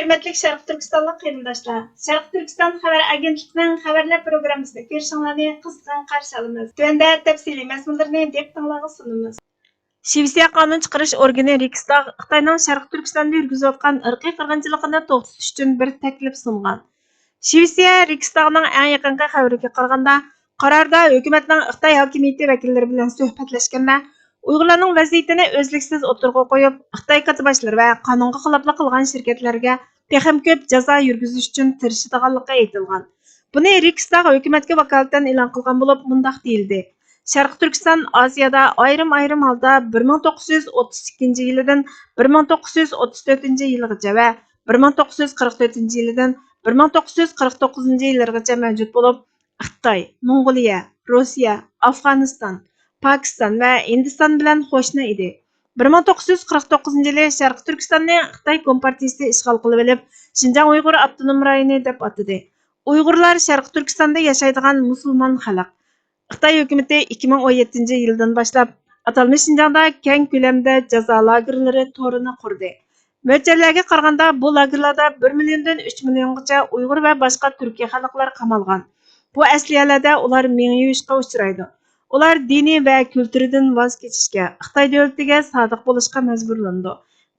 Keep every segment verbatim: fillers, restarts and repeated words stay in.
ھۆرمەتلىك شەرقىي تۈركىستانلىق قېرىنداشلار، شەرقىي تۈركىستان خەۋەر ئاگېنتلىقىنىڭ خەۋەرلەر پروگراممىسىنى كۆرۈشۈڭلارنى قىزغىن قارشى ئالىمىز. تۆۋەندە تەپسىلىي مەزمۇنلىرىنى دىققىتىڭلارغا سۇنىمىز. شىۋېتسىيە قانۇن چىقىرىش ئورگىنى رىكستاگ خىتاينىڭ شەرقىي تۈركىستاندا يۈرگۈزۈۋاتقان ئىرقىي قىرغىنچىلىقىنى توختىتىش ئۈچۈن بىر تەكلىپ سۇنغان. شىۋېتسىيە رىكستاگنىڭ ئەڭ يېقىنقى خەۋىرىگە قارىغاندا، قاراردا ھۆكۈمەتنىڭ خىتاي ھاكىمىيىتى ۋەكىللىرى بىلەن سۆھبەتلەشكەندە، ئۇيغۇرلارنىڭ ۋەزىيىتىنى ئۈزلۈكسىز ئوتتۇرىغا قويۇپ، خىتاي كاتتىباشلىرى ۋە قانۇنغا خىلاپلىق قىلغان شىركەتلەرگە تېخىمۇ كۆپ جازا يۈرگۈزۈش ئۈچۈن تىرىشىدىغانلىقى ئېيتىلغان. بۇنى رىكستاگ ھۆكۈمەتكە ۋاكالىتەن ئېلان قىلغان بولۇپ، مۇنداق دېيىلدى: شەرقىي تۈركىستان ئاسىيادا ئايرىم-ئايرىم ھالدا بىر مىڭ توققۇز يۈز ئوتتۇز ئىككىنچى يىلىدىن بىر مىڭ توققۇز يۈز ئوتتۇز تۆتىنچى يىلغىچە ۋە بىر مىڭ توققۇز يۈز قىرىق تۆتىنچى يىلىدىن بىر مىڭ توققۇز يۈز قىرىق توققۇزىنچى يىللىرىغىچە مەۋجۇت بولۇپ، خىتاي، موڭغۇلىيە، روسىيە، ئافغانىستان، پاكىستان ۋە ھىندىستان بىلەن قوشنا ئىدى. بىر مىڭ توققۇز يۈز قىرىق توققۇزىنچى يىلى شەرقىي تۈركىستاننى خىتاي كومپارتىيىسى ئىشغال قىلىۋېلىپ، شىنجاڭ ئۇيغۇر ئاپتونوم رايونى دەپ ئاتىدى. ئۇيغۇرلار شەرقىي تۈركىستاندا ياشايدىغان مۇسۇلمان خەلق. خىتاي ھۆكۈمىتى ئىككى مىڭ ئون يەتتىنچى يىلدىن باشلاپ ئاتالمىش شىنجاڭدا كەڭ كۆلەمدە جازا لاگېرلىرى تورىنى قۇردى. مۆلچەرلەرگە قارىغاندا، بۇ لاگېرلاردا بىر مىليوندىن ئۈچ مىليونغىچە ئۇيغۇر ۋە باشقا تۈركىي خەلقلەر قامالغان. بۇ ئەسلىھەلەردە ئۇلار مېڭە يۇيۇشقا ئۇچرايدۇ. ئۇلار دىنىي ۋە كۈلتۈرىدىن ۋاز كېچىشكە، خىتاي دۆلىتىگە سادىق بولۇشقا مەجبۇرلىنىدۇ.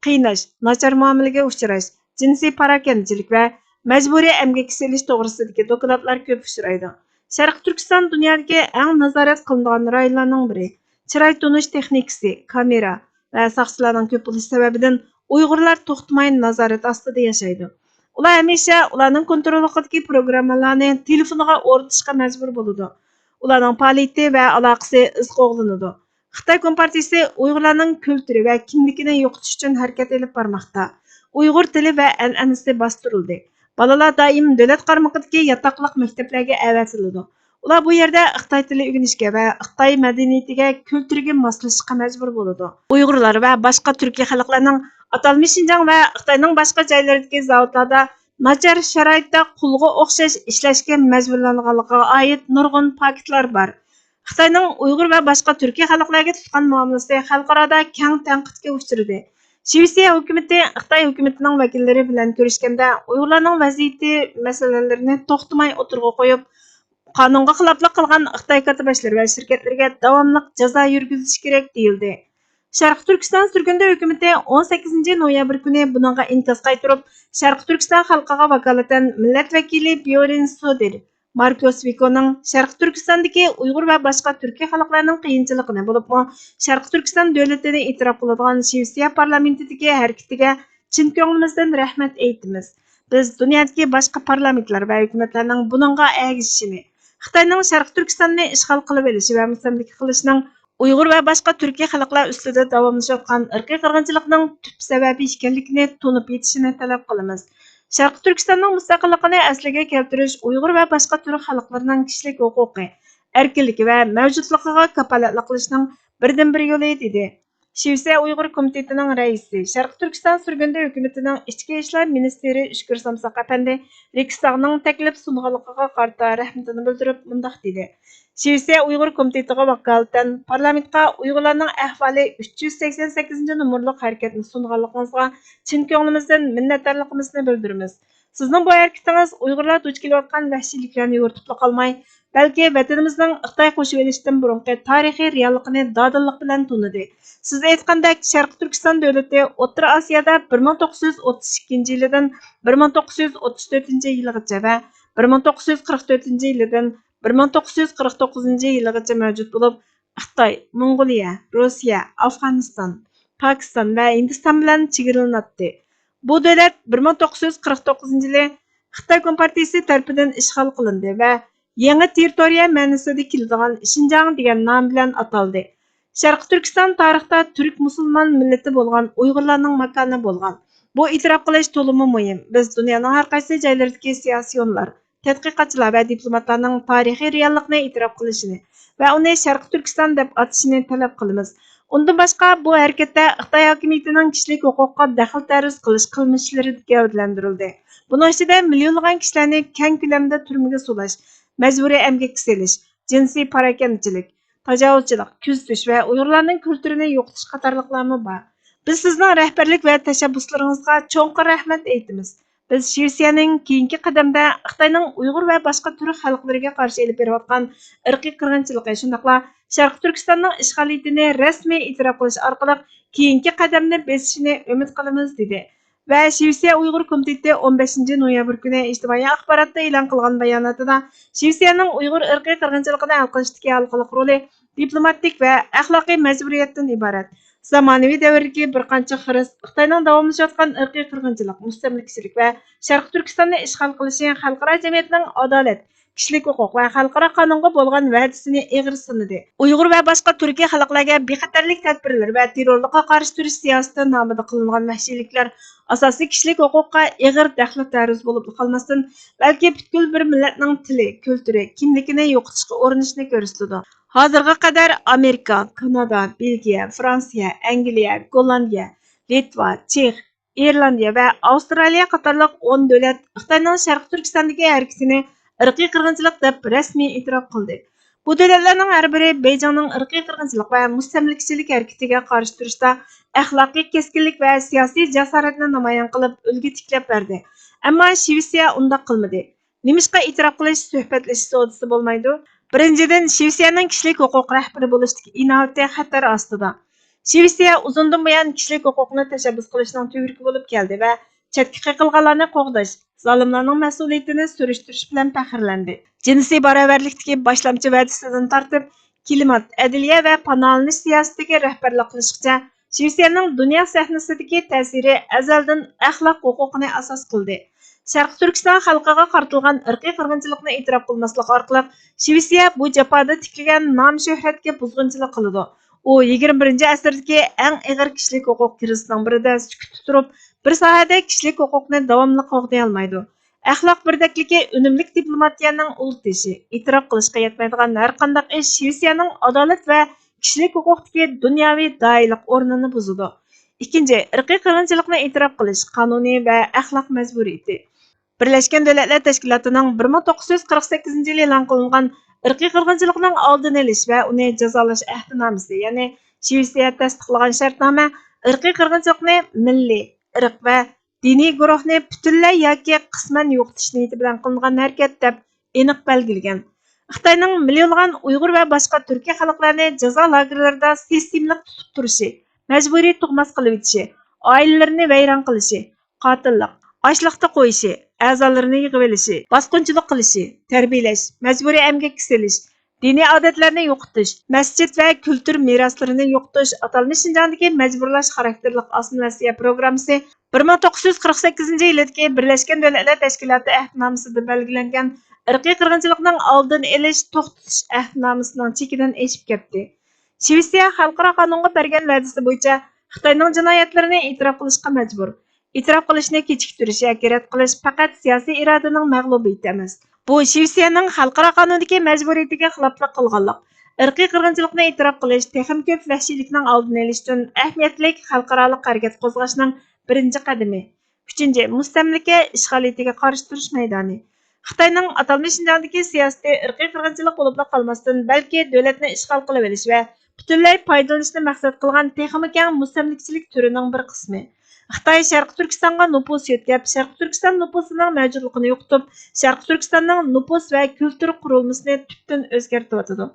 قىيناش، ناچار مۇئامىلىگە ئۇچراش، جىنسىي پاراكەندىچىلىك ۋە مەجبۇرىي ئەمگەككە سېلىش توغرىسىدىكى دوكلاتلار كۆپ ئۇچرايدۇ. شەرقىي تۈركىستان دۇنيادىكى ئەڭ نازارەت قىلىنىدىغان رايونلارنىڭ بىرى. چىراي تونۇش تېخنىكىسى، كامېرا ۋە ساقچىلارنىڭ كۆپ بولۇشى سەۋەبىدىن ئۇيغۇرلار توختىماي نازارەت ئاستىدا ياشايدۇ. ئۇلار ھەمىشە ئۇلارنىڭ كونتروللۇقىدىكى پروگراممىلارنى تېلېفونىغا ئورنىتىشقا مەجبۇر بولىدۇ. ئۇلارنىڭ پائالىيىتى ۋە ئالاقىسى ئىز قوغلىنىدۇ. خىتاي كومپارتىيىسى ئۇيغۇرلارنىڭ كۈلتۈرى ۋە كىملىكىنى يوقىتىش ئۈچۈن ھەرىكەت ئېلىپ بارماقتا. ئۇيغۇر تىلى ۋە ئەنئەنىسى باستۇرۇلدى. بالىلار دائىم دۆلەت قارمىقىدىكى ياتاقلىق مەكتەپلەرگە ئەۋەتىلىدۇ. ئۇلار بۇ يەردە خىتاي تىلى ئۆگىنىشكە ۋە خىتاي مەدەنىيىتىگە، كۈلتۈرىگە ماسلىشىشقا مەجبۇر بولىدۇ. ئۇيغۇرلار ۋە باشقا تۈركىي خەلقلەرنىڭ ئاتالمىش شىنجاڭ ۋە خىتاينىڭ باشقا جايلىرىدىكى زاۋۇتلاردا ناچار شارائىتتا قۇلغا ئوخشاش ئىشلەشكە مەجبۇرلانغانلىقىغا ئائىت نۇرغۇن پاكىتلار بار. خىتاينىڭ ئۇيغۇر ۋە باشقا تۈركىي خەلقلەرگە تۇتقان مۇئامىلىسى خەلقئارادا كەڭ تەنقىدكە ئۇچرىدى. شىۋېتسىيە ھۆكۈمىتى خىتاي ھۆكۈمىتىنىڭ ۋەكىللىرى بىلەن كۆرۈشكەندە، ئۇيغۇرلارنىڭ ۋەزىيىتى مەسىلىلىرىنى توختىماي ئوتتۇرىغا قويۇپ، قانۇنغا خىلاپلىق قىلغان خىتاي كاتتىباشلىرى ۋە شىركەتلىرىگە داۋاملىق جازا يۈرگۈزۈش كېرەك، دېيىلدى. شەرقىي تۈركىستان سۈرگۈندە ھۆكۈمىتى ئون سەككىزىنچى نويابىر كۈنى بۇنىڭغا ئىنكاس قايتۇرۇپ، شەرقىي تۈركىستان خەلقىغا ۋاكالىتەن مىللەت ۋەكىلى بيورىن سودىر، ماركوس ۋىكونىڭ شەرقىي تۈركىستاندىكى ئۇيغۇر ۋە باشقا تۈركىي خەلقلەرنىڭ قىيىنچىلىقىنى، بولۇپمۇ شەرقىي تۈركىستان دۆلىتىنى ئېتىراپ قىلىدىغان شىۋېتسىيە پارلامېنتىدىكى ھەرىكىتىگە چىن كۆڭلىمىزدىن رەھمەت ئېيتىمىز. بىز دۇنيادىكى باشقا پارلامېنتلار ۋە ھۆكۈمەتلەرنىڭ بۇنىڭغا ئەگىشىشىنى، خىتاينىڭ شەرقىي تۈركىستاننى ئىشغال قىلىۋېلىشى ۋە مۇستەملىكە قىلىشىنىڭ ئۇيغۇر ۋە باشقا تۈركىي خەلقلەر ئۈستىدە داۋاملىشىۋاتقان ئىرقىي قىرغىنچىلىقنىڭ تۈپ سەۋەبى ئىكەنلىكىنى تونۇپ يېتىشىنى تەلەپ قىلىمىز. شەرقىي تۈركىستاننىڭ مۇستەقىللىقىنى ئەسلىگە كەلتۈرۈش ئۇيغۇر ۋە باشقا تۈرك خەلقلىرىنىڭ كىشىلىك ھوقۇقى، ئەركىنلىكى ۋە مەۋجۇتلۇقىغا كاپالەتلىك قىلىشنىڭ بىردىنبىر يولى، دېدى. شىۋېتسىيە ئۇيغۇر كومىتېتىنىڭ رەئىسى، شەرقىي تۈركىستان سۈرگۈندە ھۆكۈمىتىنىڭ ئىچكى ئىشلار مىنىستىرى ئۈچكۈر سامساق ئەپەندى رىكستاگنىڭ تەكلىپ سۇنغانلىقىغا قارىتا رەھمىتىنى بىلدۈرۈپ مۇنداق دېدى: شىۋېتسىيە ئۇيغۇر كومىتېتىغا ۋاكالىتەن پارلامېنتقا ئۇيغۇرلارنىڭ ئەھۋالى ئۈچ يۈز سەكسەن سەككىزىنچى نومۇرلۇق ھەرىكەتنى سۇنغانلىقىڭىزغا چىن كۆڭلىمىزدىن مىننەتدارلىقىمىزنى بىلدۈرىمىز. سىزنىڭ بۇ ھەرىكىتىڭىز ئۇيغۇرلار دۇچ كېلىۋاتقان ۋەھشىيلىكلەرنى يورۇتۇپلا قالماي، بەلكى ۋەتىنىمىزنىڭ خىتاي قوشۇۋېلىشتىن بۇرۇنقى تارىخىي رېئاللىقىنى دادىللىق بىلەن تونۇدى. سىز ئېيتقاندەك، شەرقىي تۈركىستان دۆلىتى ئوتتۇرا ئاسىيادا بىر مىڭ توققۇز يۈز ئوتتۇز ئىككىنچى يىلىدىن بىر مىڭ توققۇز يۈز ئوتتۇز تۆتىنچى يىلىغىچە ۋە بىر مىڭ توققۇز يۈز قىرىق تۆتىنچى يىلىدىن بىر مىڭ توققۇز يۈز قىرىق توققۇزىنچى يىلىغىچە مەۋجۇت بولۇپ، خىتاي، موڭغۇلىيە، روسىيە، ئافغانىستان، پاكىستان ۋە ھىندىستان بىلەن چېگرىلىناتتى. بۇ دۆلەت بىر مىڭ توققۇز يۈز قىرىق توققۇزىنچى يىلى خىتاي كومپارتىيىسى تەرىپىدىن ئىشغال قىلىندى ۋە يېڭى تېررىتورىيە مەنىسىدە كېلىدىغان شىنجاڭ دېگەن نام بىلەن ئاتالدى. شەرقىي تۈركىستان تارىختا تۈرك مۇسۇلمان مىللىتى بولغان ئۇيغۇرلارنىڭ ماكانى بولغان. بۇ ئېتىراپ قىلىش تولىمۇ مۇھىم. بىز دۇنيانىڭ ھەر قايسى جايلىرىدىكى سىياسىيونلار، تەتقىقاتچىلار ۋە دىپلوماتلارنىڭ تارىخىي رېئاللىقنى ئېتىراپ قىلىشىنى ۋە ئۇنى شەرقىي تۈركىستان دەپ ئاتىشىنى تەلەپ قىلىمىز. ئۇندىن باشقا، بۇ ھەرىكەتتە خىتاي ھاكىمىيىتىنىڭ كىشىلىك ھوقۇققا دەخلى تەرۇز قىلىش قىلمىشلىرى گەۋدىلەندۈرۈلدى. بۇنىڭ ئىچىدە مىليونلىغان كىشىلەرنى كەڭ كۆلەمدە تۈرمىگە سولاش، مەجبۇرىي ئەمگەككە سېلىش، جىنسىي پاراكەندىچىلىك، تاجاۋۇزچىلىق، كۆزىتىش ۋە ئۇيغۇرلارنىڭ كۈلتۈرىنى يوقىتىش قاتارلىقلارمۇ بار. بىز سىزنىڭ رەھبەرلىك ۋە تەشەببۇسلىرىڭىزغا چوڭقۇر رەھمەت ئېيتىمىز. بىز شىۋېتسىيەنىڭ كېيىنكى قەدەمدە خىتاينىڭ ئۇيغۇر ۋە باشقا تۈرك خەلقلىرىگە قارشى ئېلىپ بېرىۋاتقان ئىرقىي قىرغىنچىلىقى، شۇنداقلا شەرقىي تۈركىستاننىڭ ئىشغالىيىتىنى رەسمىي ئېتىراپ قىلىش ئارقىلىق كېيىنكى قەدەمنى بېسىشىنى ئۈمىد قىلىمىز، دېدى. ۋە شىۋېتسىيە ئۇيغۇر كومىتېتى ئون بەشىنچى نويابىر كۈنى ئىجتىمائىي ئاخباراتتا ئېلان قىلغان باياناتىدا، شىۋېتسىيەنىڭ ئۇيغۇر ئىرقىي قىرغىنچىلىقىنى ھەل قىلىشتىكى ھالقىلىق رولى دىپلوماتىك ۋە ئەخلاقىي مەجبۇرىيەتتىن ئىبارەت. زامانىۋى دەۋردىكى بىر قانچە خىرىس خىتاينىڭ داۋاملىشىۋاتقان ئىرقىي قىرغىنچىلىق، مۇستەملىكىچىلىك ۋە شەرقىي تۈركىستاننى ئىشغال قىلىشى خەلقئارا جەمئىيەتنىڭ ئادالەت، كىشىلىك ھوقۇق ۋە خەلقئارا قانۇنغا بولغان ۋەدىسىنى ئېغىر سىنىدى. ئۇيغۇر ۋە باشقا تۈركىي خەلقلەرگە بىخەتەرلىك تەدبىرلىرى ۋە تېررورلۇققا قارشى تۇرۇش سىياسىتى نامىدا قىلىنغان ۋەھشىيلىكلەر ئاساسىي كىشىلىك ھوقۇققا ئېغىر دەخلى-تەرۇز بولۇپلا قالماستىن، بەلكى پۈتكۈل بىر مىللەتنىڭ تىلى، كۈلتۈرى، كىملىكىنى يوقىتىشقا ئۇرۇنۇشىنى كۆرسىتىدۇ. ھازىرغا قەدەر ئامېرىكا، كانادا، بېلگىيە، فرانسىيە، ئەنگلىيە، گوللاندىيە، لىتۋا، چېخ، ئىرلاندىيە ۋە ئاۋسترالىيە قاتارلىق ئون دۆلەت خىتاينىڭ شەرقىي تۈركىستاندىكى ھەرىكىتىنى ئىرقىي قىرغىنچىلىق دەپ رەسمىي ئېتىراپ قىلدى. بۇ دۆلەتلەرنىڭ ھەر بىرى بېيجىڭنىڭ ئىرقىي قىرغىنچىلىق ۋە مۇستەملىكىچىلىك ھەرىكىتىگە قارشى تۇرۇشتا ئەخلاقىي كەسكىنلىك ۋە سىياسىي جاسارەتنى نامايان قىلىپ، ئۈلگە تىكلەپ بەردى. ئەمما شىۋېتسىيە ئۇنداق قىلمىدى. نېمىشقا ئېتىراپ قىلىش سۆھبەتلىشىش سودىسى بولمايدۇ؟ بىرىنچىدىن، شىۋېتسىيەنىڭ كىشىلىك ھوقۇق رەھبىرى بولۇشتىكى ئىناۋىتى خەتەر ئاستىدا. شىۋېتسىيە ئۇزۇندىن بۇيان كىشىلىك ھوقۇقنى تەشەببۇس قىلىشنىڭ تۈۋرۈكى بولۇپ كەلدى ۋە چەتكە قېقىلغانلارنى قوغداش، زالىملارنىڭ مەسئۇلىيىتىنى سۈرۈشتۈرۈش بىلەن پەخىرلەندى. جىنسىي باراۋەرلىكتىكى باشلامچى ۋەدىسىدىن تارتىپ، كىلىمات، ئەدلىيە ۋە پاناھلىنىش سىياسىتىگە رەھبەرلىك قىلىشقىچە، شىۋېتسىيەنىڭ دۇنيا سەھنىسىدىكى تەسىرى ئەزەلدىن ئەخلاق ھوقۇقىنى ئاساس قىلدى. شەرقىي تۈركىستان خەلقىگە قارىتىلغان ئىرقىي قىرغىنچىلىقنى ئېتىراپ قىلماسلىق ئارقىلىق، شىۋېتسىيە بۇ جاپادا تىكلىگەن نام-شۆھرەتكە بۇزغۇنچىلىق قىلىدۇ. ئۇ يىگىرمە بىرىنچى ئەسىردىكى ئەڭ ئېغىر كىشىلىك ھوقۇق كىرىزىسىنىڭ بىرىدە سۈكۈتتە تۇرۇپ، بىر ساھەدە كىشىلىك ھوقۇقنى داۋاملىق قوغدىيالمايدۇ. ئەخلاق بىردەكلىكى ئۈنۈملۈك دىپلوماتىيەنىڭ ئۇل تېشى. ئېتىراپ قىلىشقا يەتمەيدىغان ھەرقانداق ئىش شىۋېتسىيەنىڭ ئادالەت ۋە كىشىلىك ھوقۇقتىكى دۇنياۋى داھىيلىق ئورنىنى بۇزىدۇ. ئىككىنچى، ئىرقىي قىرغىنچىلىقنى ئېتىراپ قىلىش قانۇنى ۋە ئەخلاق مەجبۇرىيىتى. بىرلەشكەن دۆلەتلەر تەشكىلاتىنىڭ بىر مىڭ توققۇز يۈز قىرىق سەككىزىنچى يىلى ئېلان قىلىنغان ئىرقىي قىرغىنچىلىقنىڭ ئالدىنى ئېلىش ۋە ئۇنى جازالاش ئەھدىنامىسى، يەنى شىۋېتسىيە تەستىقلىغان شەرتنامە ئىرقىي قىرغىنچىلىقنى مىللىي، ئىرق ۋە دىنىي گۇرۇھنى پۈتۈنلەي ياكى قىسمەن يوقىتىش نىيىتى بىلەن قىلىنغان ھەرىكەت دەپ ئېنىق بەلگىلىگەن. خىتاينىڭ مىليونلىغان ئۇيغۇر ۋە باشقا تۈركىي خەلقلەرنى جازا لاگېرلىرىدا سىستېمىلىق تۇتۇپ تۇرۇشى، مەجبۇرىي تۇغماس قىلىۋېتىشى، ئائىلىلىرىنى ۋەيران قىلىشى، قاتىللىق، ئاچلىقتا قويۇشى، ئەزالىرىنى يىغىۋېلىشى، باسقۇنچىلىق قىلىشى، تەربىيەلەش، مەجبۇرىي ئەمگەككە سېلىش، دىنىي ئادەتلەرنى يوقىتىش، مەسچىت ۋە كۈلتۈر مىراسلىرىنى يوقىتىش ئاتالمىش شىنجاڭدىكى مەجبۇرلاش خاراكتېرلىك ئاسسىمىلياتسىيە پروگراممىسى بىر مىڭ توققۇز يۈز قىرىق سەككىزىنچى يىلىدىكى بىرلەشكەن دۆلەتلەر تەشكىلاتى ئەھدىنامىسىدا بەلگىلەنگەن ئىرقىي قىرغىنچىلىقنىڭ ئالدىنى ئېلىش، توختىتىش ئەھدىنامىسىنىڭ چېكىدىن ئېشىپ كەتتى. شىۋېتسىيە خەلقئارا قانۇنغا بەرگەن ۋەدىسى بويىچە خىتاينىڭ جىنايەتلىرىنى ئېتىراپ قىلىشقا مەجبۇر. ئېتىراپ قىلىشنى كېچىكتۈرۈش ياكى رەت قىلىش پەقەت سىياسىي ئىرادىنىڭ مەغلۇبىيىتى ئەمەس. بۇ شىۋېتسىيەنىڭ خەلقئارا قانۇندىكى مەجبۇرىيىتىگە خىلاپلىق قىلغانلىق. ئىرقىي قىرغىنچىلىقنى ئېتىراپ قىلىش تېخىمۇ كۆپ ۋەھشىيلىكنىڭ ئالدىنى ئېلىش ئۈچۈن ئەھمىيەتلىك خەلقئارالىق ھەرىكەت قوزغاشنىڭ بىرىنچى قەدىمى. ئۈچىنچى، مۇستەملىكە ئىشغالىيىتىگە قارشى تۇرۇش مەيدانى. خىتاينىڭ ئاتالمىش شىنجاڭدىكى سىياسىتى ئىرقىي قىرغىنچىلىق بولۇپلا قالماستىن، بەلكى دۆلەتنى ئىشغال قىلىۋېلىش ۋە پۈتۈنلەي پايدىلىنىشنى مەقسەت قىلغان تېخىمۇ كەڭ مۇستەملىكىچىلىك تۈرىنىڭ بىر قىسمى. خىتاي شەرقىي تۈركىستانغا نوپۇس يۆتكەپ، شەرقىي تۈركىستان نوپۇسىنىڭ مەۋجۇتلۇقىنى يوقىتىپ، شەرقىي تۈركىستاننىڭ نوپۇس ۋە كۈلتۈر قۇرۇلمىسىنى تۈپتىن ئۆزگەرتىۋاتىدۇ.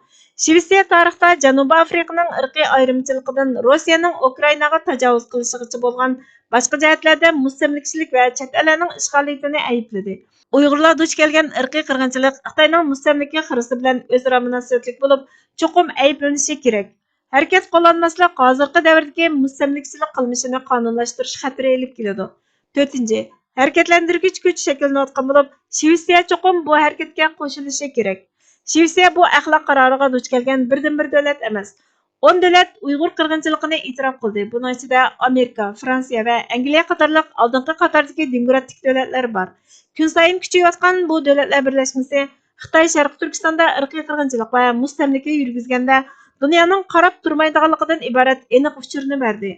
شىۋېتسىيە تارىختا جەنۇبىي ئافرىقىنىڭ ئىرقىي ئايرىمچىلىقىدىن روسىيەنىڭ ئۇكرائىناغا تاجاۋۇز قىلىشىغىچە بولغان باشقا جەھەتلەردە مۇستەملىكىچىلىك ۋە چەت ئەللەرنىڭ ئىشغالىيىتىنى ئەيىبلىدى. ئۇيغۇرلار دۇچ كەلگەن ئىرقىي قىرغىنچىلىق خىتاينىڭ مۇستەملىكە خىرىسى بىلەن ئۆزئارا مۇناسىۋەتلىك بولۇپ، چوقۇم ئەيىبلىنىشى كېرەك. ھەرىكەت قوللانماسلىق ھازىرقى دەۋردىكى مۇستەملىكىچىلىك قىلمىشىنى قانۇنلاشتۇرۇش خەتىرى ئېلىپ كېلىدۇ. تۆتىنچى، ھەرىكەتلەندۈرگۈچ كۈچ شەكىللىنىۋاتقان بولۇپ، شىۋېتسىيە چوقۇم بۇ ھەرىكەتكە قوشۇلۇشى كېرەك. شىۋېتسىيە بۇ ئەخلاق قارارىغا دۇچ كەلگەن بىردىنبىر دۆلەت ئەمەس. ئون دۆلەت ئۇيغۇر قىرغىنچىلىقىنى ئېتىراپ قىلدى. بۇنىڭ ئىچىدە ئامېرىكا، فرانسىيە ۋە ئەنگلىيە قاتارلىق ئالدىنقى قاتاردىكى دېموكراتىك دۆلەتلەر بار. كۈنسايىن كۈچىيىۋاتقان بۇ دۆلەتلەر بىرلەشمىسى خىتاي شەرقىي تۈركىستاندا ئىرقىي قىرغىنچىلىق ۋە مۇستەملىكە يۈرگۈزگەندە دۇنيانىڭ قاراپ تۇرمايدىغانلىقىدىن ئىبارەت ئېنىق ئۇچۇرنى بەردى.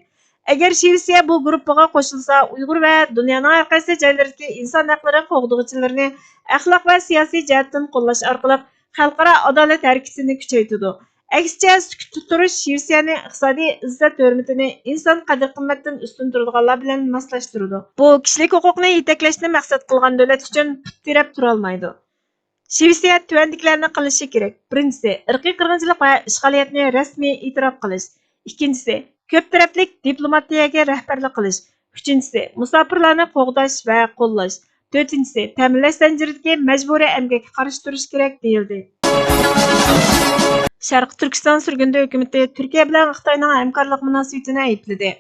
ئەگەر شىۋېتسىيە بۇ گۇرۇپپىغا قوشۇلسا، ئۇيغۇر ۋە دۇنيانىڭ ھەر قايسى جايلىرىدىكى ئىنسان ھەقلىرى قوغدىغۇچىلىرىنى ئەخلاق ۋە سىياسىي جەھەتتىن قوللاش ئارقىلىق خەلقئارا ئادالەت ھەرىكىتىنى كۈچەيتىدۇ. ئەكسىچە، سۈكۈتتە تۇرۇش شىۋېتسىيەنى ئىقتىسادىي ئىززەت-ھۆرمىتىنى ئىنسان قەدىر-قىممەتتىن ئۈستۈن تۇرىدىغانلار بىلەن ماسلاشتۇرىدۇ. بۇ كىشىلىك ھوقۇقنى يېتەكلەشنى مەقسەت قىلغان دۆلەت ئۈچۈن پۇت تىرەپ تۇرالمايدۇ. شىۋېتسىيە تۆۋەندىكىلەرنى قىلىشى كېرەك. بىرىنچىسى، ئىرقىي قىرغىنچىلىق ۋە ئىشغالىيەتنى رەسمىي ئېتىراپ قىلىش. ئىككىنچىسى، كۆپ تەرەپلىك دىپلوماتىيەگە رەھبەرلىك قىلىش. ئۈچىنچىسى، مۇساپىرلارنى قوغداش ۋە قوللاش. تۆتىنچىسى، تەمىنلەش زەنجىرىدىكى مەجبۇرىي ئەمگەككە قارشى تۇرۇش كېرەك، دېيىلدى. شەرقىي تۈركىستان سۈرگۈندە ھۆكۈمىتى تۈركىيە بىلەن خىتاينىڭ ھەمكارلىق مۇناسىۋىتىنى ئەيىبلىدى.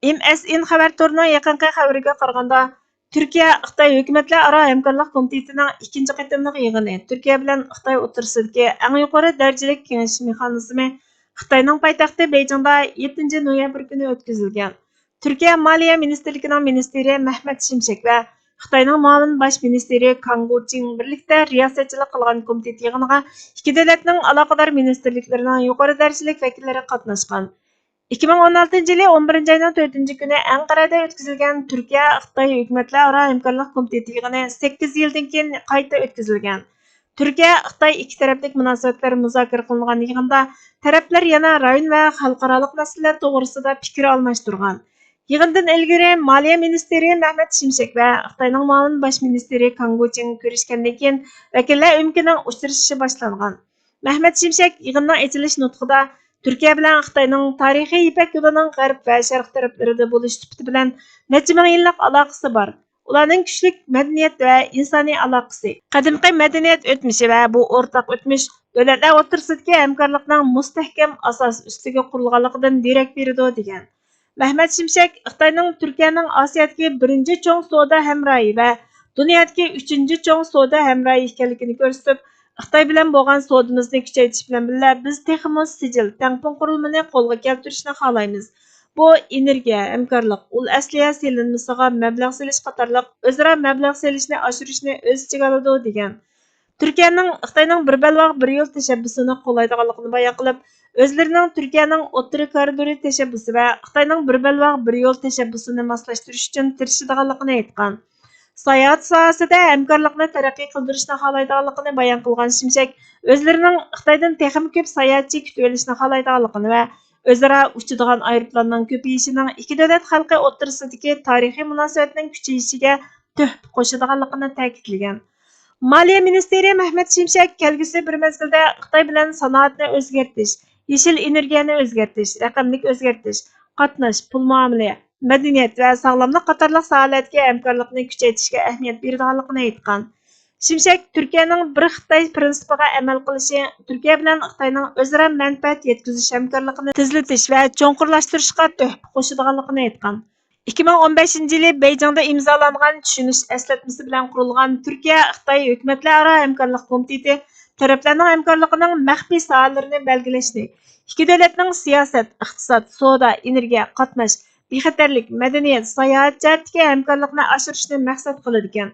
ئىم ئېس ئىن خەۋەر تورىنىڭ يېقىنقى خەۋىرىگە قارىغاندا، تۈركىيە خىتاي ھۆكۈمەتلەر ئارا ھەمكارلىق كومىتېتىنىڭ ئىككىنچى قېتىملىق يىغىنى، تۈركىيە بىلەن خىتاي ئوتتۇرىسىدىكى ئەڭ يۇقىرى دەرىجىلىك كېڭىشىش مېخانىزمى، خىتاينىڭ پايتەختى بېيجىڭدا يەتتىنچى نويابىر كۈنى ئۆتكۈزۈلگەن. تۈركىيە مالىيە مىنىستىرلىكىنىڭ مىنىستىرى مەھمەت شىمشەك ۋە خىتاينىڭ مۇئاۋىن باش مىنىستىرى كاڭ گۇچىڭ بىرلىكتە رىياسەتچىلىك قىلغان كومىتېت يىغىنىغا ئىككى دۆلەتنىڭ ئالاقىدار مىنىستىرلىكلىرىنىڭ يۇقىرى دەرىجىلىك ۋەكىللىرى قاتناشقان. ئىككى مىڭ ئون ئالتىنچى يىلى ئون بىرىنچى ئاينىڭ تۆتىنچى كۈنى ئەنقەرەدە ئۆتكۈزۈلگەن تۈركىيە خىتاي ھۆكۈمەتلەر ئارا ھەمكارلىق كومىتېتى يىغىنى سەككىز يىلدىن كېيىن قايتا ئۆتكۈزۈلگەن. تۈركىيە خىتاي ئىككى تەرەپلىك مۇناسىۋەتلەر مۇزاكىرە قىلىنغان يىغىندا تەرەپلەر يەنە رايون ۋە خەلقئارالىق مەسىلىلەر توغرىسىدا پىكىر ئالماشتۇرغان. يىغىندىن ئىلگىرى مالىيە مىنىستىرى مەھمەت شىمشەك ۋە خىتاينىڭ مۇئاۋىن باش مىنىستىرى كاڭ گۇچىڭ كۆرۈشكەندىن كېيىن، ۋەكىللەر ئۆمىكىنىڭ ئۇچرىشىشى باشلانغان. مەھمەت شىمشەك يىغىننىڭ ئېچىلىش نۇتقىدا تۈركىيە بىلەن خىتاينىڭ تارىخىي يىپەك يولىنىڭ غەرب ۋە شەرق تەرەپلىرىدە بولۇش سۈپىتى بىلەن نەچچە مىڭ يىللىق ئالاقىسى بار. ئۇلارنىڭ كۈچلۈك مەدەنىيەت ۋە ئىنسانىي ئالاقىسى، قەدىمكى مەدەنىيەت ئۆتمۈشى ۋە بۇ ئورتاق ئۆتمۈش دۆلەتلەر ئوتتۇرىسىدىكى ھەمكارلىقنىڭ مۇستەھكەم ئاساس ئۈستىگە قۇرۇلغانلىقىدىن دېرەك بېرىدۇ، دېگەن. مەھمەت شىمشەك خىتاينىڭ تۈركىيەنىڭ ئاسىيادىكى بىرىنچى چوڭ سودا ھەمراھى ۋە دۇنيادىكى ئۈچىنچى چوڭ سودا ھەمراھى ئىكەنلىكىنى كۆرسىتىپ، خىتاي بىلەن بولغان سودىمىزنى كۈچەيتىش بىلەن بىللە، بىز تېخىمۇ سىجىل، تەڭپۇڭ قۇرۇلمىنى قولغا كەلتۈرۈشنى خالايمىز. بۇ ئېنېرگىيە، ھەمكارلىق، ئۇل ئەسلىھە سېلىنمىسىغا مەبلەغ سېلىش قاتارلىق ئۆزئارا مەبلەغ سېلىشنى ئاشۇرۇشنى ئۆز ئىچىگە ئالىدۇ، دېگەن. تۈركىيەنىڭ خىتاينىڭ بىر بەلباغ، بىر يول تەشەببۇسىنى قوللايدىغانلىقىنى بايان قىلىپ، ئۆزلىرىنىڭ تۈركىيەنىڭ ئوتتۇرا كارىدورى تەشەببۇسى ۋە خىتاينىڭ بىر بەلباغ، بىر يول تەشەببۇسىنى ماسلاشتۇرۇش ئۈچۈن تىرىشىدىغانلىقىنى ئېيتقان. ساياھەت ساھەسىدە ھەمكارلىقنى تەرەققىي قىلدۇرۇشنى خالايدىغانلىقىنى بايان قىلغان شىمشەك، ئۆزلىرىنىڭ خىتايدىن تېخىمۇ كۆپ ساياھەتچى كۈتۈۋېلىشنى خالايدىغانلىقىنى ۋە ئۆزئارا ئۇچىدىغان ئايروپىلاننىڭ كۆپىيىشىنىڭ ئىككى دۆلەت خەلقى ئوتتۇرىسىدىكى تارىخىي مۇناسىۋەتنىڭ كۈچىيىشىگە تۆھپە قوشىدىغانلىقىنى تەكىتلىگەن. مالىيە مىنىستىرى مەھمەت شىمشەك كەلگۈسى بىر مەزگىلدە خىتاي بىلەن سانائەتنى ئۆزگەرتىش، يېشىل ئېنېرگىيەنى ئۆزگەرتىش، رەقەملىك ئۆزگەرتىش، قاتناش، پۇل مۇئامىلە، مەدەنىيەت ۋە ساغلاملىق قاتارلىق ساھەلەردىكى ھەمكارلىقنى كۈچەيتىشكە ئەھمىيەت بېرىدىغانلىقىنى ئېيتقان. شىمشەك تۈركىيەنىڭ بىر خىتاي پىرىنسىپىغا ئەمەل قىلىشى تۈركىيە بىلەن خىتاينىڭ ئۆزئارا مەنپەئەت يەتكۈزۈش ھەمكارلىقىنى تېزلىتىش ۋە چوڭقۇرلاشتۇرۇشقا تۆھپە قوشىدىغانلىقىنى ئېيتقان. ئىككى مىڭ ئون بەشىنچى يىلى بېيجىڭدا ئىمزالانغان چۈشىنىش ئەسلەتمىسى بىلەن قۇرۇلغان تۈركىيە خىتاي ھۆكۈمەتلەر ئارا ھەمكارلىق كومىتېتى تەرەپلەرنىڭ ھەمكارلىقىنىڭ مەخپىي ساھەلىرىنى بەلگىلەشنى، ئىككى دۆلەتنىڭ سىياسەت، ئىقتىساد، سودا، ئېنېرگىيە، قاتناش، بىخەتەرلىك، مەدەنىيەت، ساياھەت جەھەتتىكى ھەمكارلىقنى ئاشۇرۇشنى مەقسەت قىلىدىكەن.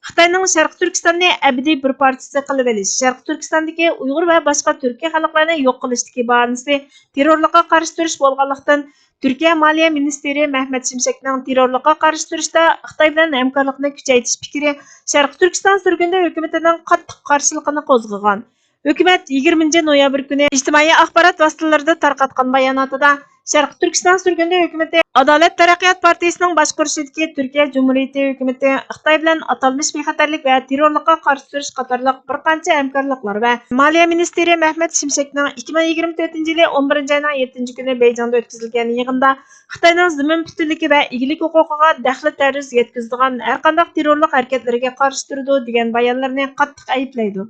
خىتاينىڭ شەرقىي تۈركىستاننى ئەبەدىي بىر پارچىسى قىلىۋېلىش، شەرقىي تۈركىستاندىكى ئۇيغۇر ۋە باشقا تۈركىي خەلقلەرنى يوق قىلىشتىكى باھانىسى تېررورلۇققا قارشى تۇرۇش بولغانلىقتىن، تۈركىيە مالىيە مىنىستىرى مەھمەت شىمشەكنىڭ تېررورلۇققا قارشى تۇرۇشتا خىتاي بىلەن ھەمكارلىقنى كۈچەيتىش پىكرى شەرقىي تۈركىستان سۈرگۈندە ھۆكۈمىتىنىڭ قاتتىق قارشىلىقىنى قوزغىغان. ھۆكۈمەت يىگىرمىنچى نويابىر كۈنى ئىجتىمائىي ئاخبارات ۋاسىتىلىرىدا تارقاتقان باياناتىدا، شەرقىي تۈركىستان سۈرگۈندە ھۆكۈمىتى ئادالەت تەرەققىيات پارتىيىسىنىڭ باشقۇرۇشىدىكى تۈركىيە جۇمھۇرىيىتى ھۆكۈمىتى خىتاي بىلەن ئاتالمىش بىخەتەرلىك ۋە تېررورلۇققا قارشى تۇرۇش قاتارلىق بىر قانچە ھەمكارلىقلار ۋە مالىيە مىنىستىرى مەھمەت شىمشەكنىڭ ئىككى مىڭ يىگىرمە تۆتىنچى يىلى ئون بىرىنچى ئاينىڭ يەتتىنچى كۈنى بېيجىڭدا ئۆتكۈزۈلگەن يىغىندا خىتاينىڭ زېمىن پۈتۈنلۈكى ۋە ئىگىلىك ھوقۇقىغا دەخلى تەرۇز يەتكۈزىدىغان ھەرقانداق تېررورلۇق ھەرىكەتلىرىگە قارشى تۇرىدۇ دېگەن بايانلىرىنى قاتتىق ئەيىبلەيدۇ.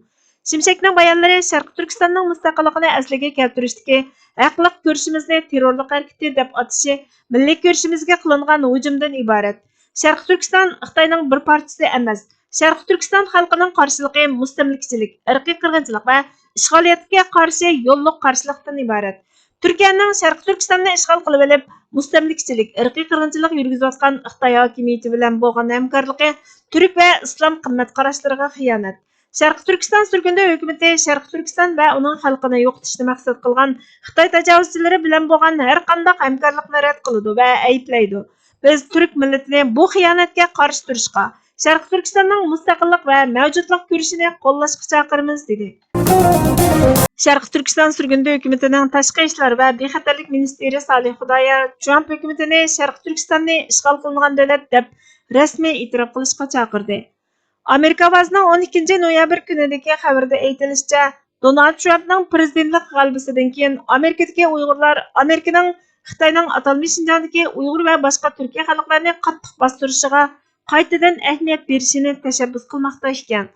شىمشەكنىڭ بايانلىرى شەرقىي تۈركىستاننىڭ مۇستەقىللىقىنى ئەسلىگە كەلتۈرۈشتىكى ھەقلىق كۈرىشىمىزنى تېررورلۇق ھەرىكىتى دەپ ئاتىشى مىللىي كۈرىشىمىزگە قىلىنغان ھۇجۇمدىن ئىبارەت. شەرقىي تۈركىستان خىتاينىڭ بىر پارچىسى ئەمەس. شەرقىي تۈركىستان خەلقىنىڭ قارشىلىقى مۇستەملىكىچىلىك، ئىرقىي قىرغىنچىلىق ۋە ئىشغالىيەتكە قارشى يوللۇق قارشىلىقتىن ئىبارەت. تۈركىيەنىڭ شەرقىي تۈركىستاننى ئىشغال قىلىۋېلىپ، مۇستەملىكىچىلىك، ئىرقىي قىرغىنچىلىق يۈرگۈزۈۋاتقان خىتاي ھاكىمىيىتى بىلەن بولغان ھەمكارلىقى تۈرك ۋە ئىسلام قىممەت قاراشلىرىغا خىيانەت. شەرقىي تۈركىستان سۈرگۈندە ھۆكۈمىتى شەرقىي تۈركىستان ۋە ئۇنىڭ خەلقىنى يوقىتىشنى مەقسەت قىلغان خىتاي تاجاۋۇزچىلىرى بىلەن بولغان ھەر قانداق ھەمكارلىقنى رەت قىلىدۇ ۋە ئەيىبلەيدۇ. بىز تۈرك مىللىتىنى بۇ خىيانەتكە قارشى تۇرۇشقا، شەرقىي تۈركىستاننىڭ مۇستەقىللىق ۋە مەۋجۇتلۇق كۈرىشىنى قوللاشقا چاقىرىمىز، دېدى. شەرقىي تۈركىستان سۈرگۈندە ھۆكۈمىتىنىڭ تاشقى ئىشلار ۋە بىخەتەرلىك مىنىستىرى سالىھ خۇدايار ترامپ ھۆكۈمىتىنى شەرقىي تۈركىستاننى ئىشغال قىلىنغان دۆلەت دەپ رەسمىي ئېتىراپ قىلىشقا چاقىردى. ئامېرىكا ئاۋازىنىڭ ئون ئىككىنچى نويابىر كۈنىدىكى خەۋىرىدە ئېيتىلىشىچە، دونالد ترامپنىڭ پىرېزىدېنتلىق غەلىبىسىدىن كېيىن ئامېرىكىدىكى ئۇيغۇرلار ئامېرىكىنىڭ خىتاينىڭ ئاتالمىش شىنجاڭدىكى ئۇيغۇر ۋە باشقا تۈركىي خەلقلەرنى قاتتىق باستۇرۇشىغا قايتىدىن ئەھمىيەت بېرىشىنى تەشەببۇس قىلماقتا ئىكەن.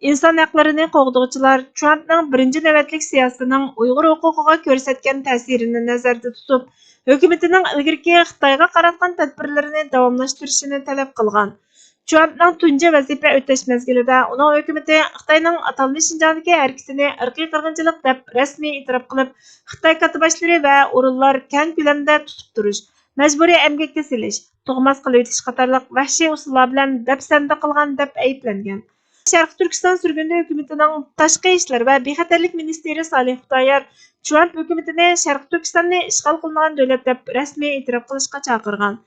ئىنسان ھەقلىرىنى قوغدىغۇچىلار ترامپنىڭ بىرىنچى نۆۋەتلىك سىياسىتىنىڭ ئۇيغۇر ھوقۇقىغا كۆرسەتكەن تەسىرىنى نەزەردە تۇتۇپ، ھۆكۈمىتىنىڭ ئىلگىرىكى خىتايغا قاراتقان تەدبىرلىرىنى داۋاملاشتۇرۇشىنى تەلەپ قىلغان. ترامپنىڭ تۇنجى ۋەزىپە ئۆتەش مەزگىلىدە ئۇنىڭ ھۆكۈمىتى خىتاينىڭ ئاتالمىش شىنجاڭدىكى ھەرىكىتىنى ئىرقىي قىرغىنچىلىق دەپ رەسمىي ئېتىراپ قىلىپ، خىتاي كاتتىباشلىرى ۋە ئورۇنلار كەڭ كۆلەمدە تۇتۇپ تۇرۇش، مەجبۇرىي ئەمگەككە سېلىش، تۇغماس قىلىۋېتىش قاتارلىق ۋەھشىي ئۇسۇللار بىلەن دەپسەندە قىلغان دەپ ئەيىبلەنگەن. شەرقىي تۈركىستان سۈرگۈندە ھۆكۈمىتىنىڭ تاشقى ئىشلار ۋە بىخەتەرلىك مىنىستىرى سالىھ خۇدايار ترامپ ھۆكۈمىتىنى شەرقىي تۈركىستاننى ئىشغال قىلىنغان دۆلەت دەپ رەسمىي ئېتىراپ قىلىشقا چاقىرغان.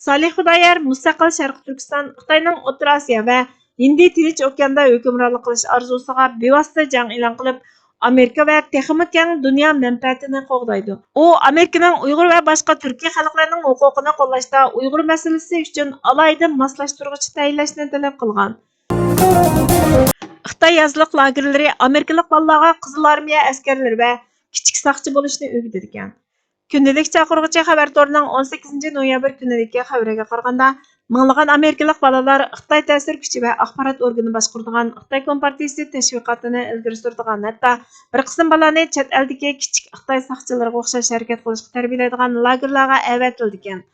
سالىھ خۇدايار مۇستەقىل شەرقىي تۈركىستان خىتاينىڭ ئوتتۇرا ئاسىيا ۋە ھىندى تىنچ ئوكياندا ھۆكۈمرانلىق قىلىش ئارزۇسىغا بىۋاسىتە جەڭ ئېلان قىلىپ، ئامېرىكا ۋە تېخىمۇ كەڭ دۇنيا مەنپەئەتىنى قوغدايدۇ. ئۇ ئامېرىكىنىڭ ئۇيغۇر ۋە باشقا تۈركىي خەلقلەرنىڭ ھوقۇقىنى قوللاشتا ئۇيغۇر مەسىلىسى ئۈچۈن ئالاھىدە ماسلاشتۇرغۇچى تەيىنلەشنى تەلەپ قىلغان. خىتاي يازلىق لاگېرلىرى ئامېرىكىلىق بالىلارغا قىزىل ئارمىيە ئەسكەرلىرى ۋە كىچىك ساقچى بولۇشنى ئۆگىتىدىكەن. كۈندىلىك چاقىرغۇچى خەۋەر تورىنىڭ ئون سەككىزىنچى نويابىر كۈنىدىكى خەۋىرىگە قارىغاندا، مىڭلىغان ئامېرىكىلىق بالىلار خىتاي تەسىر كۈچى ۋە ئاخبارات ئورگىنى باشقۇرىدىغان خىتاي كومپارتىيىسى تەشۋىقاتىنى ئىلگىرى سۈرىدىغان، ھەتتا بىر قىسىم بالىلارنى چەت ئەلدىكى كىچىك خىتاي ساقچىلىرىغا ئوخشاش ھەرىكەت قىلىشقا تەربىيەلەيدىغان لاگېرلارغا ئەۋەتىلىدىكەن.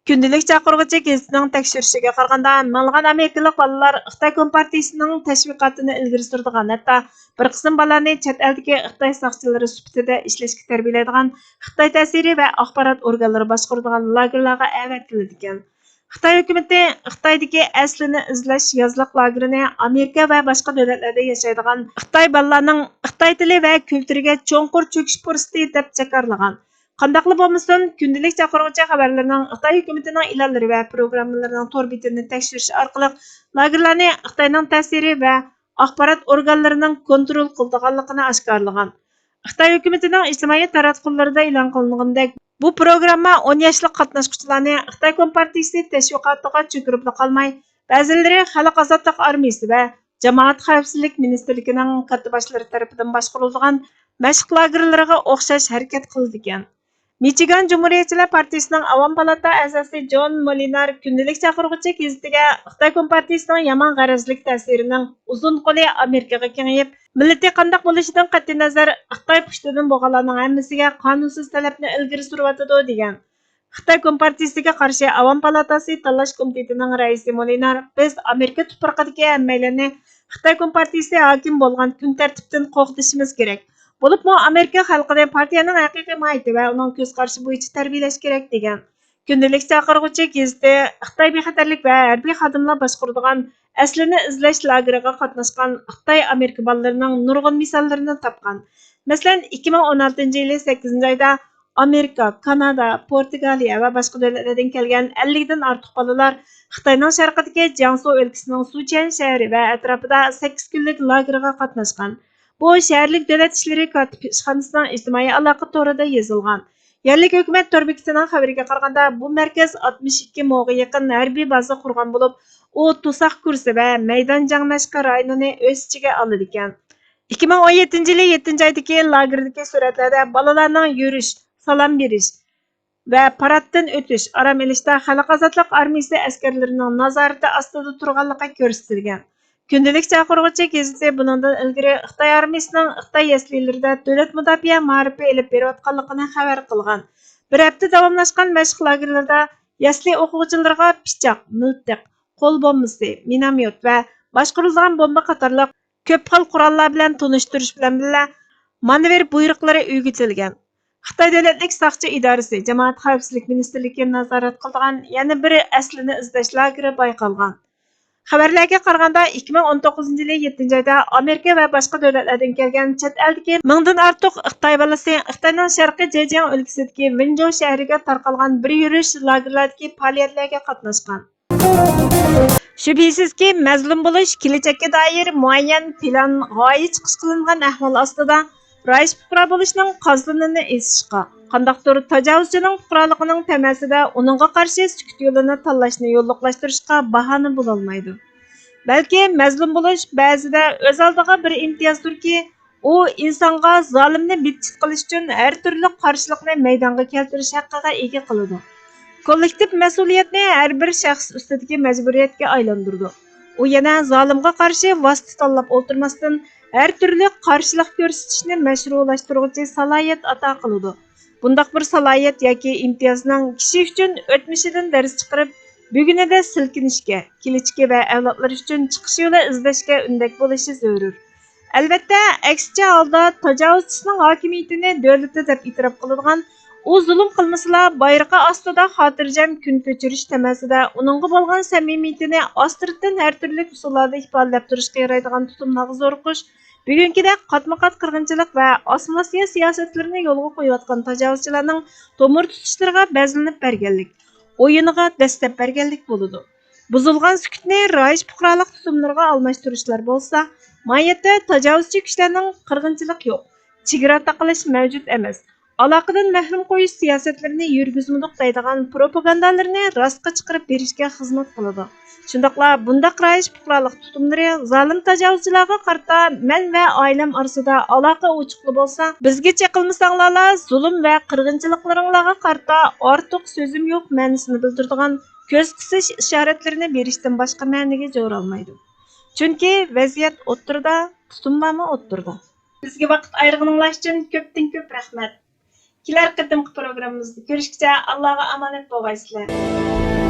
كۈندىلىك چاقىرغۇچى گېزىتىنىڭ تەكشۈرۈشىگە قارىغاندا، مىڭلىغان ئامېرىكىلىق بالىلار خىتاي كومپارتىيىسىنىڭ تەشۋىقاتىنى ئىلگىرى سۈرىدىغان، ھەتتا بىر قىسىم بالىلارنى چەت ئەلدىكى خىتاي ساقچىلىرى سۈپىتىدە ئىشلەشكە تەربىيەلەيدىغان خىتاي تەسىرى ۋە ئاخبارات ئورگانلىرى باشقۇرىدىغان لاگېرلارغا ئەۋەتىلىدىكەن. خىتاي ھۆكۈمىتى خىتايدىكى ئەسلىنى ئىزدەش يازلىق لاگېرىنى ئامېرىكا ۋە باشقا دۆلەتلەردە ياشايدىغان خىتاي بالىلارنىڭ خىتاي تىلى ۋە كۈلتۈرىگە چوڭقۇر چۆكۈش پۇرسىتى دەپ جاكارلىغان. قانداقلا بولمىسۇن، كۈندىلىك چاقىرغۇچى خەۋەرلىرىنىڭ خىتاي ھۆكۈمىتىنىڭ ئېلانلىرى ۋە پروگراممىلىرىنىڭ تور بېتىنى تەكشۈرۈش ئارقىلىق لاگېرلارنى خىتاينىڭ تەسىرى ۋە ئاخبارات ئورگانلىرىنىڭ كونترول قىلىدىغانلىقىنى ئاشكارىلىغان. خىتاي ھۆكۈمىتىنىڭ ئىجتىمائىي تاراتقۇلىرىدا ئېلان قىلىنغىنىدەك، بۇ پروگرامما ئون ياشلىق قاتناشقۇچىلارنى خىتاي كومپارتىيىسى تەشۋىقاتىغا چۆكۈرۈپلا قالماي، بەزىلىرى خەلق ئازادلىق ئارمىيىسى ۋە جامائەت خەۋپسىزلىك مىنىستىرلىكىنىڭ كاتتىباشلىرى تەرىپىدىن باشقۇرۇلىدىغان مەشىق لاگېرلىرىغا ئوخشاش ھەرىكەت قىلىدىكەن. مىچىگان جۇمھۇرىيەتچىلەر پارتىيىسىنىڭ ئاۋام پالاتا ئەزاسى جون مولىنار كۈندىلىك چاقىرغۇچى گېزىتىگە خىتاي كومپارتىيىسىنىڭ يامان غەرەزلىك تەسىرىنىڭ ئۇزۇن قولى ئامېرىكىغا كېڭىيىپ، مىللىتى قانداق بولۇشىدىن قەتئىينەزەر، خىتاي پۇشتىدىن بولغانلارنىڭ ھەممىسىگە قانۇنسىز تەلەپنى ئىلگىرى سۈرۈۋاتىدۇ، دېگەن. خىتاي كومپارتىيىسىگە قارشى ئاۋام پالاتاسى تاللاش كومىتېتىنىڭ رەئىسى مولىنار، بىز ئامېرىكا تۇپرىقىدىكى ھەممەيلەننى خىتاي كومپارتىيىسى ھاكىم بولغان كۈن تەرتىپتىن قوغدىشىمىز كېرەك. بولۇپمۇ ئامېرىكا خەلقىنى پارتىيەنىڭ ھەقىقىي ماھىيىتى ۋە ئۇنىڭ كۆز قارىشى بويىچە تەربىيەلەش كېرەك، دېگەن. كۈندىلىك چاقىرغۇچى گېزىتى خىتاي بىخەتەرلىك ۋە ھەربىي خادىملار باشقۇرىدىغان ئەسلىنى ئىزدەش لاگېرىغا قاتناشقان خىتاي ئامېرىكا بالىلىرىنىڭ نۇرغۇن مىساللىرىنى تاپقان. مەسىلەن، ئىككى مىڭ ئون ئالتىنچى يىلى سەككىزىنچى ئايدا ئامېرىكا، كانادا، پورتۇگالىيە ۋە باشقا دۆلەتلەردىن كەلگەن ئەللىكتىن ئارتۇق بالىلار خىتاينىڭ شەرقىدىكى جياڭسۇ ئۆلكىسىنىڭ سۇچيەن شەھىرى ۋە ئەتراپىدا سەككىز كۈنلۈك لاگېرغا قاتناشقان. بۇ شەھەرلىك دۆلەت ئىشلىرى كاتىپ ئىشخانىسىنىڭ ئىجتىمائىي ئالاقە تورىدا يېزىلغان. يەرلىك ھۆكۈمەت تور بېكىتىنىڭ خەۋىرىگە قارىغاندا، بۇ مەركەز ئاتمىش ئىككى موغا يېقىن ھەربىي بازا قۇرغان بولۇپ، ئۇ توساق كۇرسى ۋە مەيدان جەڭ مەشقى رايونىنى ئۆز ئىچىگە ئالىدىكەن. ئىككى مىڭ ئون يەتتىنچى يىلى يەتتىنچى ئايدىكى لاگېردىكى سۈرەتلەردە بالىلارنىڭ يۈرۈش، سالام بېرىش ۋە پاراتتىن ئۆتۈش، ئارام ئېلىشتا خەلق ئازادلىق ئارمىيىسى ئەسكەرلىرىنىڭ نازارىتى ئاستىدا تۇرغانلىقى كۆرسىتىلگەن. كۈندىلىك چاقىرغۇچى گېزىتى بۇنىڭدىن ئىلگىرى خىتاي ئارمىيىسىنىڭ خىتاي يەسلىلىرىدە دۆلەت مۇداپىئە مائارىپى ئېلىپ بېرىۋاتقانلىقىنى خەۋەر قىلغان. بىر ھەپتە داۋاملاشقان مەشىق لاگېرلىرىدا يەسلى ئوقۇغۇچىلىرىغا پىچاق، مىلتىق، قول بومبىسى، مىنوميوت ۋە باشقۇرۇلىدىغان بومبا قاتارلىق كۆپ خىل قوراللار بىلەن تونۇشتۇرۇش بىلەن بىللە، مانېۋىر بۇيرۇقلىرى ئۆگىتىلگەن. خىتاي دۆلەتلىك ساقچى ئىدارىسى، جامائەت خەۋپسىزلىك مىنىستىرلىكى نازارەت قىلىدىغان يەنە بىر ئەسلىنى ئىزدەش لاگېرى بايقالغان. خەۋەرلەرگە قارىغاندا، ئىككى مىڭ ئون توققۇزىنچى يىلى يەتتىنچى ئايدا ئامېرىكا ۋە باشقا دۆلەتلەردىن كەلگەن چەت ئەلدىكى مىڭدىن ئارتۇق خىتاي بالىسى خىتاينىڭ شەرقىي جېجياڭ ئۆلكىسىدىكى ۋېنجۇ شەھىرىگە تارقالغان بىر يۈرۈش لاگېرلاردىكى پائالىيەتلەرگە قاتناشقان. شۈبھىسىزكى، مەزلۇم بولۇش، كېلەچەككە دائىر مۇئەييەن پىلان، غايە چىقىش قىلىنغان ئەھۋال ئاستىدا، رايىش پۇقرا بولۇشنىڭ قازىنىنى ئېزىشقا، قانداقتۇر تاجاۋۇزچىنىڭ پۇقرالىقىنىڭ تەمەسىدە ئۇنىڭغا قارشى سۈكۈت يولىنى تاللاشنى يوللۇقلاشتۇرۇشقا باھانە بولالمايدۇ. بەلكى مەزلۇم بولۇش بەزىدە ئۆز ئالدىغا بىر ئىمتىيازدۇركى، ئۇ ئىنسانغا زالىمنى بىتچىت قىلىش ئۈچۈن ھەر تۈرلۈك قارشىلىقنى مەيدانغا كەلتۈرۈش ھەققىگە ئىگە قىلىدۇ. كوللېكتىپ مەسئۇلىيەتنى ھەر بىر شەخس ئۈستىدىكى مەجبۇرىيەتكە ئايلاندۇرىدۇ. ئۇ يەنە زالىمغا قارشى ۋاسىتە تاللاپ ئولتۇرماستىن، ھەر تۈرلۈك قارشىلىق كۆرسىتىشنى مەشرۇلاشتۇرغۇچى سالاھىيەت ئاتا قىلىدۇ. بۇنداق بىر سالاھىيەت ياكى ئىمتىيازنىڭ كىشى ئۈچۈن ئۆتمۈشىدىن دەرس چىقىرىپ، بۈگۈنىدە سىلكىنىشكە، كېلىچىكى ۋە ئەۋلادلىرى ئۈچۈن چىقىش يولى ئىزدەشكە ئۈندەك بولۇشى زۆرۈر. ئەلۋەتتە، ئەكسىچە ھالدا تاجاۋۇزچىسىنىڭ ھاكىمىيىتىنى دۆلىتى دەپ ئېتىراپ قىلىدىغان، ئۇ زۇلۇم قىلمىسىلا، بايرىقى ئاستىدا خاتىرجەم كۈن كۆچۈرۈش تەمەسىدە ئۇنىڭغا بولغان سەمىمىيىتىنى ئاستىرتىن ھەر تۈرلۈك ئۇسۇللاردا ئىپادىلەپ تۇرۇشقا يارايدىغان تۇتۇملارغا زورۇقۇش، بۈگۈنكىدەك قاتمۇ قات قىرغىنچىلىق ۋە ئاسسىمىلياتسىيە سىياسەتلىرىنى يولغا قويۇۋاتقان تاجاۋۇزچىلارنىڭ تومۇر تۇتۇشلىرىغا بەزلىنىپ بەرگەنلىك، ئويۇنىغا دەستەپ بەرگەنلىك بولىدۇ. بۇزۇلغان سۈكۈتنى رايىش پۇقرالىق تۇتۇملىرىغا ئالماشتۇرۇشلار بولسا، ماھىيەتتە تاجاۋۇزچى كۈچلەرنىڭ قىرغىنچىلىق يوق، چېگرا تاقىلىش مەۋجۇت ئەمەس، ئالاقىدىن مەھرۇم قويۇش سىياسەتلىرىنى يۈرگۈزمىدۇق دەيدىغان پروپاگاندالىرىنى راستقا چىقىرىپ بېرىشكە خىزمەت قىلىدۇ. شۇنداقلا بۇنداق رايىش پۇقرالىق تۇتۇملىرى زالىم تاجاۋۇزچىلارغا قارىتا مەن ۋە ئائىلەم ئارىسىدا ئالاقە ئوچۇقلا بولسا، بىزگە چېقىلمىساڭلارلا زۇلۇم ۋە قىرغىنچىلىقلىرىڭلارغا قارىتا ئارتۇق سۆزۈم يوق مەنىسىنى بىلدۈرىدىغان كۆز قىسىش ئىشارەتلىرىنى بېرىشتىن باشقا مەنىگە جورالمايدۇ. چۈنكى ۋەزىيەت ئوتتۇرىدا، تۇتۇملارمۇ ئوتتۇرىدا. بىزگە ۋاقىت ئايرىغىنىڭلار ئۈچۈن كۆپتىن كۆپ رەھمەت. كېلەر قېتىمقى پروگراممىمىزدا كۆرۈشكىچە ئاللاغا ئامانەت بولغايسىلەر.